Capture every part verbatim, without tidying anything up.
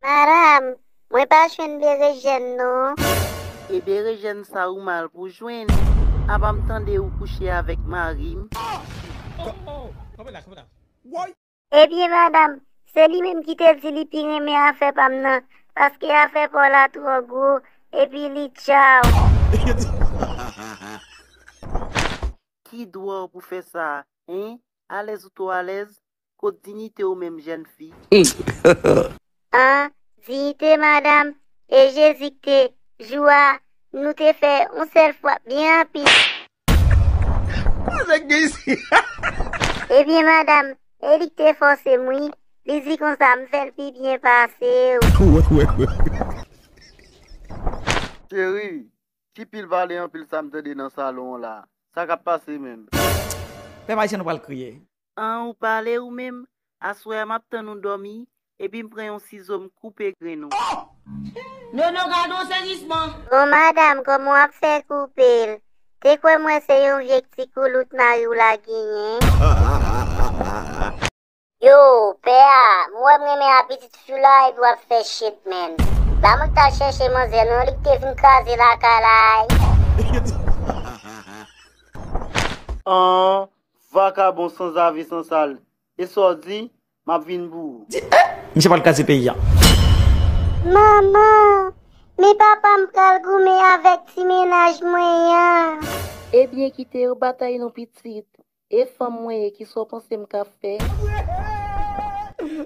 Madanm, mwen pa jwenn berejèn non. E berejèn sa ou mal pou jwenn. Apa m tande ou kouche avèk mari m. Ebyen madanm, se li menm ki te di li pi renmen afè pa m nan, paske afè pa w la twò gwo, epi li tchaw. Ki dwa w pou fè sa, en? Alèz ou twò alèz? Kot diyite w menm jèn fi? An, diyite madanm, e Jezi k te, jou a, nou te fè yon sèl fwa byen rapid. Ebyen madanm, e li k te fòse m wi. Li di konsa m fè l pi byen pase w. Cheri, ti pil pale anpil sa m tande nan salon an la. Sa k ap pase menm? Pèp ayisyen nou pral kriye. An ou pale ou menm, aswè a m ap tann ou dòmi, epi m pran yon sizo m koupe grenn ou. Nono gade yon sezisman. Bon madanm, kòman w ap fè koupe l? Te kwè m wè se yon vye ti koulout mari w la genyen. Yo, pè a, m wè m renmen a pitit fi w la epi w ap fè shit menm. Ba mwen k t al chèche manzè non, li k te vin kraze lakay la. An, vakabon sanzave sansal. E sa w di? M ap vin pou ou. Di, eh! Misye pral kraze peyi a. Manman, men papa m pral goumen avèk ti mennaj mwen an. Ebyen kite yo batay non pitit. E fanm mwen ye, kisa w panse m ka fè?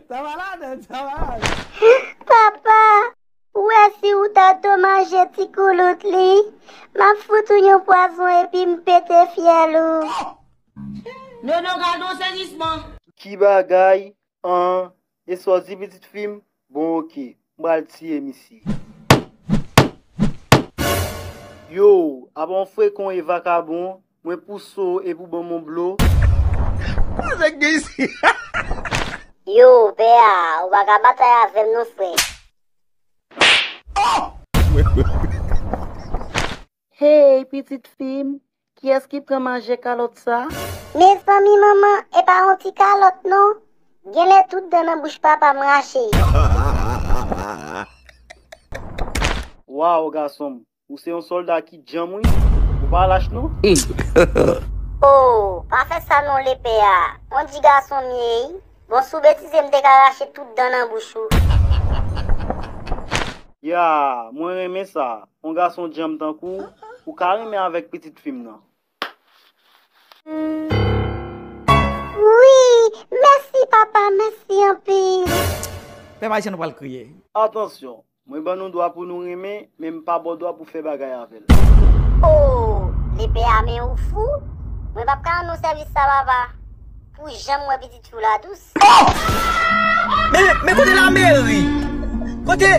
Sa malad, sa malad. Papa, ou wè si ou ta domaje ti koulout li, m ap fout ou yon pwazon epi m pete fyèl ou. Nono gade yon sezisman. Ki bagay? An, e sa w di pitit fi m? Bon oke, m pral tiye misye. Yo, apa w frekan w ye vakabon, mwen pouse w epi w ban m yon blo. Yo, pè a, ou pa ka batay avè m non frè. Hey, pitit fi m, kiyès ki pran maje kalòt sa? Mezanmi manman, e pa yon ti kalòt non. Genlè tout dan nan bouch papa m rache. Waw, gason m, ou se yon sòlda ki djanm wi. Ou pa lach non. Oh, pa fè sa non lepè a. On di gason m ye wi. Bon, si w betize m te ka rache tout dan nan bouch ou. Ya, mwen renmen sa. On gason djanm tankou w, ou ka renmen avèk pitit fi m nan. Wi, mèsi papa, mèsi anpil. Pèp ayisyen nou pral kriye. Atansyon, mwen ban nou dwa pou nou renmen, men m pa ba w dwa pou fè bagay avè l. Oh, lepè a men ou fou? Mwen p ap ka rann ou sèvis sa papa. Pou jan m wè pitit fi w la dous. Men, men kote lameri? Kote?